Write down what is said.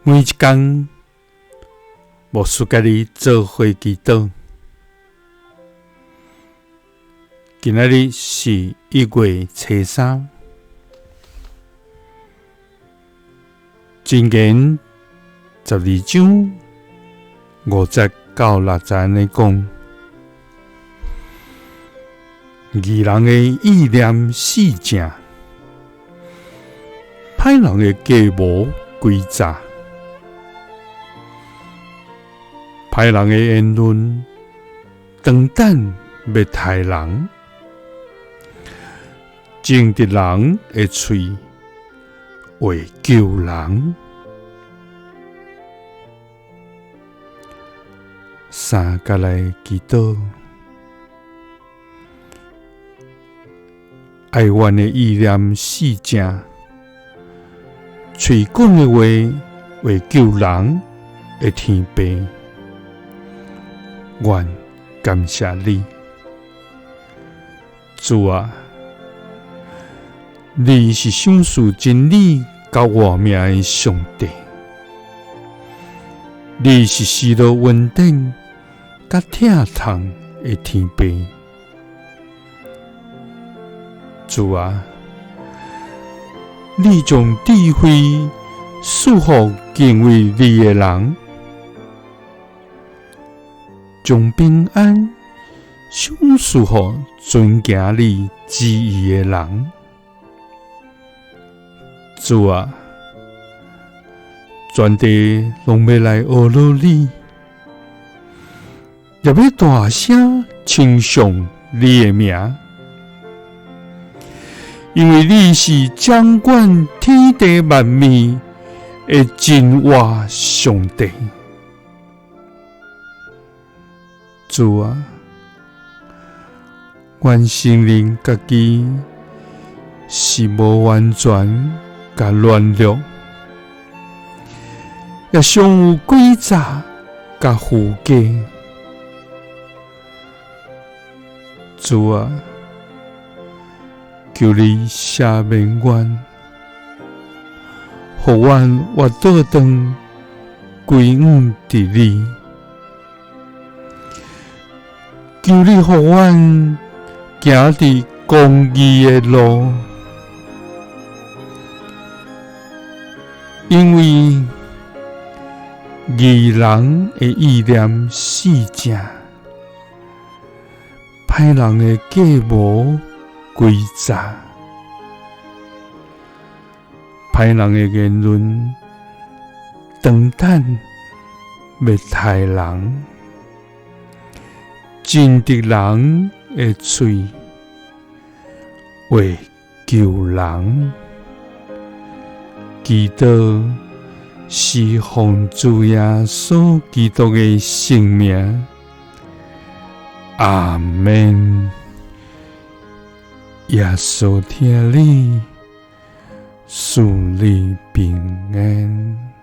每一工，牧師佮你做伙祈禱。今仔日是1月初三，箴言12章5節到6節按呢講：義人的意念四正，歹人的計謀詭詐。歹人的言論，長等欲刣人；正直人的喙，會救人。三佮來祈禱，愛阮的意念四正，喙講的話會救人的天父，阮感謝你，主啊，你是賞賜真理佮活命的上帝，你是施落恩典佮疼痛的天父，主啊，你將智慧賜予敬畏你的人，將平安賞賜予遵行你旨意的人。主啊，全地攏欲來呵咾你，也欲大聲稱頌你的名，因為你是掌管天地萬物的真活上帝。主啊，阮承認家己是無完全佮軟弱，也常有詭詐佮虛假。主啊，求你赦免阮，予阮活倒轉歸向佇你。求你予阮行佇公義的路，因為義人的意念四正，歹人的計謀詭詐，歹人的言論長等欲刣人，正直人的喙會救人。祈禱是奉主耶穌基督的聖名，阿們。耶穌疼你，賜你平安。